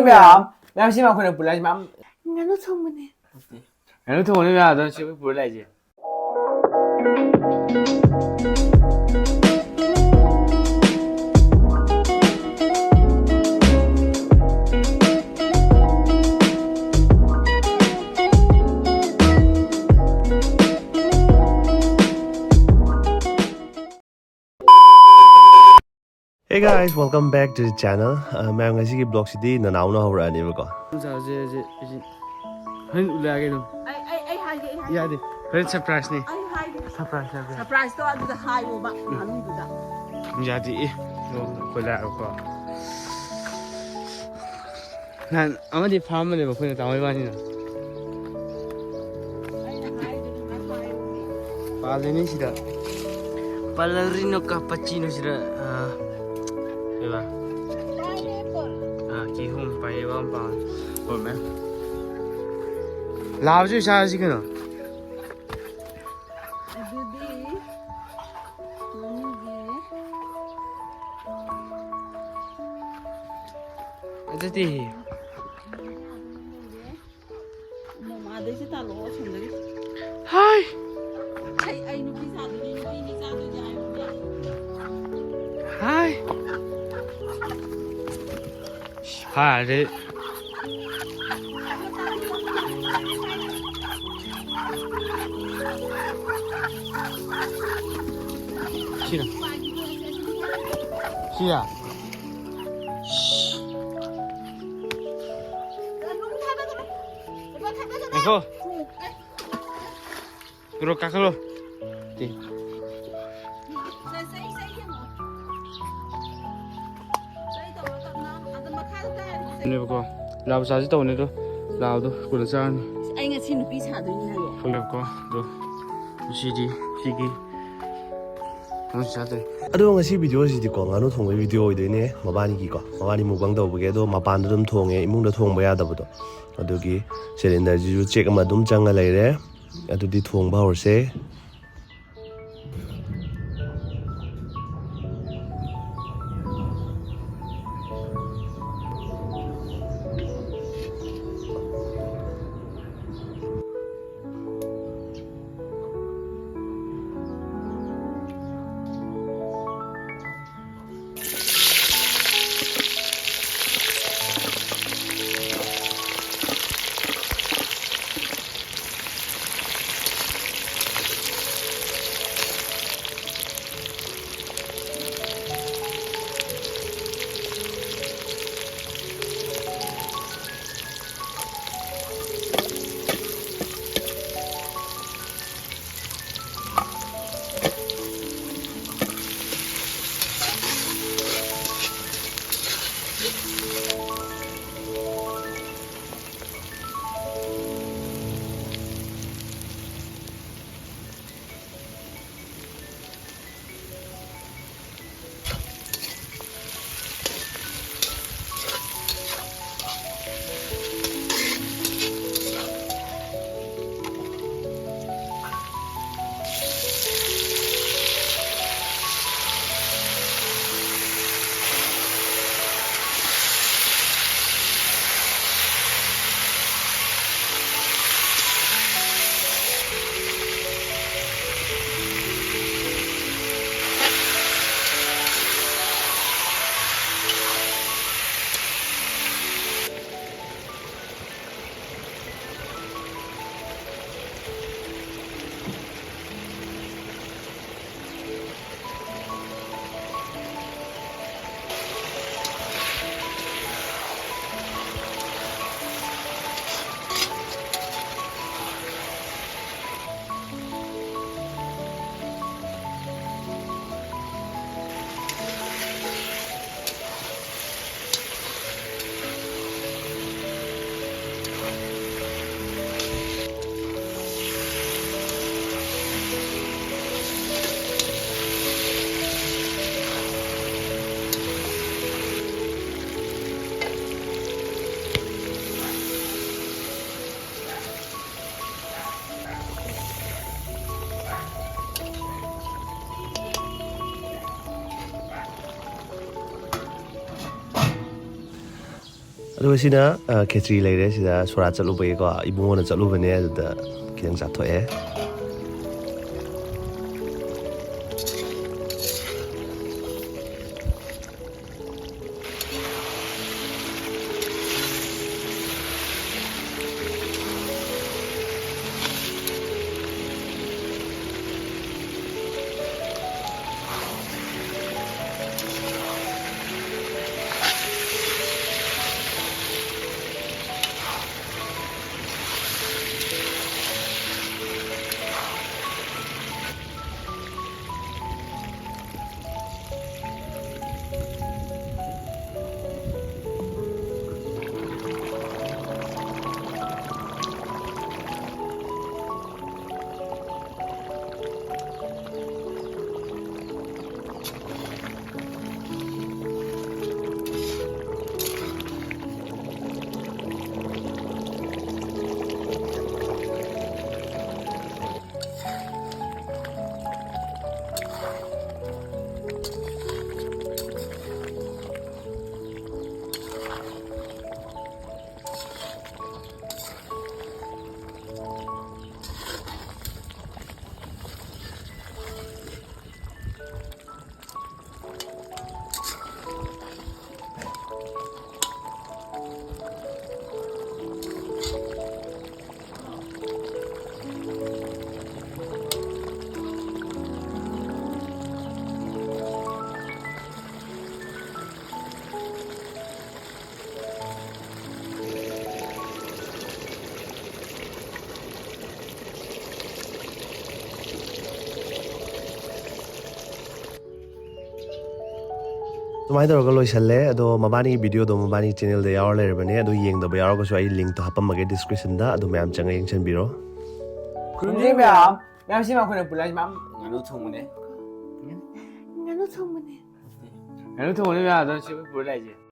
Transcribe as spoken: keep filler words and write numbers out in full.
ꯃꯌꯥꯝ, ꯃꯌꯥꯝ ꯁꯤ ꯑꯩꯈꯣꯏꯅ ꯄꯨꯔꯛꯏꯁꯦ ꯃꯌꯥꯝ ꯉꯥꯅꯨ ꯊꯣꯡꯕꯅꯦ꯫ ꯉꯥꯅꯨ ꯊꯣꯡꯕꯅꯦ ꯃꯌꯥꯝ, ꯑꯗꯣ ꯁꯤ ꯑꯩꯈꯣꯏ ꯄꯨꯔ ꯂꯥꯛꯏꯁꯦ꯫ Hey guys, welcome back to the channel. Uh, ꯃꯌꯥꯝ, ꯉꯁꯤꯒꯤ vlogꯁꯤꯗꯤ ꯅꯅꯥꯎꯅ ꯍꯧꯔꯛꯑꯅꯦꯕꯀꯣ꯫ ꯍꯧꯖꯤꯛ, ꯍꯧꯖꯤꯛ, ꯍꯧꯖꯤꯛ ꯍꯣꯔꯦꯟ ꯎꯠꯂꯛꯑꯒꯦ ꯑꯗꯨꯝ꯫ ꯑꯩ, ꯑꯩ, ꯑꯩ ꯍꯥꯏꯒꯦ, ꯑꯩ ꯍꯥꯏꯒꯦ꯫ ꯌꯥꯗꯦ꯫ ꯍꯣꯔꯦꯟ surpriseꯅꯤ꯫ ꯑꯩ ꯍꯥꯏꯒꯦ꯫ Surprise, surprise꯫ Surpriseꯇꯣ ꯑꯗꯨꯗ ꯍꯥꯏꯌꯣꯕ, ꯃꯅꯨꯡꯗꯨꯗ꯫ ꯌꯥꯗꯦ, ꯑꯦ꯫ ꯑꯣ, ꯑꯩꯈꯣꯏ ꯂꯥꯛꯑꯦꯕꯀꯣ꯫ ꯅꯍꯥꯟ ꯑꯃꯗꯤ ꯐꯥꯔꯝꯕꯅꯦꯕ ꯑꯩꯈꯣꯏꯅ ꯇꯥꯃꯣ ꯏꯕꯥꯅꯤꯅ꯫ ꯑꯩꯅ ꯍꯥꯏꯗꯨꯅ ꯉꯁꯥꯏ꯫ ꯄꯥꯜꯂꯤꯅꯤ ꯁꯤꯗ꯫ Ballerino cappuccino ꯁꯤꯗ, ꯑ, ꯀꯩꯕ? ꯑ, ꯀꯤꯍꯣꯝ ꯄꯥꯏꯌꯦꯕ ꯑꯃ ꯄꯥꯜꯂꯦ꯫ ꯍꯣꯏ, ꯃꯌꯥꯝ꯫ ꯂꯥꯕꯁꯨ ꯆꯥꯔꯁꯤ ꯀꯩꯅꯣ꯫ ꯑꯗꯨꯗꯤ ꯃꯅꯨꯡꯒꯤ ꯑꯗꯨꯗꯤ ꯃꯃꯥꯗꯩꯁꯦ ꯇꯥꯜꯂꯛꯑꯣ, ꯑꯁꯣꯝꯗꯒꯤ꯫ ꯍꯥꯏ꯫ ꯑꯩ, ꯑꯩ ꯅꯨꯄꯤ ꯁꯥꯗꯣꯏꯅꯤ, ꯅꯨꯄꯤꯅꯤ ꯆꯥꯗꯣꯏꯁꯦ ꯍꯥꯏꯕꯅꯦ꯫ ꯍꯥꯏ꯫ ꯐꯥꯔꯦ꯫ ꯁꯤꯔ꯫ ꯁꯤꯔ꯫ ꯉꯥꯏꯈꯣ꯫ ꯔꯣ, ꯀꯥꯈꯠꯂꯣ꯫ ꯇꯦ꯫ ꯅꯦꯕꯀꯣ꯫ ꯂꯥꯕ ꯆꯥꯁꯤ ꯇꯧꯕꯅꯦ ꯑꯗꯣ ꯂꯥꯕꯗꯣ ꯀꯣꯟꯅ ꯆꯥꯔꯅꯤ꯫ ꯑꯩ ꯉꯁꯤ ꯅꯨꯄꯤ ꯁꯥꯗꯣꯏꯅꯤ ꯍꯥꯏꯌꯣ꯫ ꯐꯪꯉꯦꯕꯀꯣ꯫ ꯑꯗꯣ ꯉꯁꯤꯗꯤ ꯁꯤꯒꯤ ꯉꯥꯅꯨ ꯆꯥꯗꯣꯏ꯫ ꯑꯗꯣ ꯉꯁꯤ videoꯁꯤꯗꯤꯀꯣ ꯉꯥꯅꯨ ꯊꯣꯡꯕꯒꯤ video ꯑꯣꯏꯗꯣꯏꯅꯦ ꯃꯕꯥꯅꯤꯒꯤꯀꯣ꯫ ꯃꯕꯥꯅꯤ mukbang ꯇꯧꯕꯒꯤ꯫ ꯑꯗꯣ ꯃꯄꯥꯟꯗ ꯑꯗꯨꯝ ꯊꯣꯡꯉꯦ, ꯏꯃꯨꯡꯗ ꯊꯣꯡꯕ ꯌꯥꯗꯕꯗꯣ꯫ ꯑꯗꯨꯒꯤ cylinderꯁꯤꯁꯨ check ꯑꯃ ꯑꯗꯨꯝ ꯆꯪꯉ ꯂꯩꯔꯦ꯫ ꯑꯗꯨꯗꯤ ꯊꯣꯡꯕ ꯍꯧꯔꯁꯦ꯫ ꯑꯗꯣ ꯁꯤꯅ, ꯑ, ꯈꯦꯆ꯭ꯔꯤ ꯂꯩꯔꯦ꯫ ꯁꯤꯗ ꯁꯣꯔꯥꯠ ꯆꯠꯂꯨꯕꯒꯤꯀꯣ, ꯏꯕꯨꯡꯉꯣꯅ ꯆꯠꯂꯨꯕꯅꯦ, ꯑꯗꯨꯗ ꯈꯤꯇꯪ ꯆꯥꯊꯣꯛꯑꯦ꯫ ꯑꯗꯨꯃꯥꯏꯅ ꯇꯧꯔꯒ ꯂꯣꯏꯁꯜꯂꯦ꯫ ꯑꯗꯣ ꯃꯕꯥꯅꯤꯒꯤ ꯚꯤꯗꯤꯑꯣꯗꯣ ꯃꯕꯥꯅꯤ ꯆꯦꯅꯦꯜꯗ ꯌꯥꯎꯔ ꯂꯩꯔꯕꯅꯦ꯫ ꯑꯗꯨ ꯌꯦꯡꯗꯕ ꯌꯥꯎꯔꯒꯁꯨ ꯑꯩ ꯂꯤꯡꯛꯇꯣ ꯍꯥꯞꯄꯝꯃꯒꯦ ꯗꯤꯁꯀ꯭ꯔꯤꯞꯁꯟꯗ, ꯑꯗꯨ ꯃꯌꯥꯝ ꯆꯪꯉ ꯌꯦꯡꯁꯤꯟꯕꯤꯔꯣ꯫ ꯈꯨꯔꯨꯝꯖꯔꯤ ꯃꯌꯥꯝ꯫ ꯃꯌꯥꯝ ꯁꯤ ꯑꯩꯈꯣꯏꯅ ꯄꯨꯜꯂꯛꯏꯁꯤ ꯃꯌꯥꯝ ꯉꯥꯅꯨ ꯊꯣꯡꯕꯅꯦ꯫ ꯉꯥꯅꯨ ꯊꯣꯡꯕꯅꯦ꯫ ꯉꯥꯅꯨ ꯊꯣꯡꯕꯅꯦ ꯃꯌꯥꯝ ꯑꯗꯣ ꯁꯤ ꯑꯩꯈꯣꯏ ꯄꯨꯔ ꯂꯥꯛꯏꯁꯦ꯫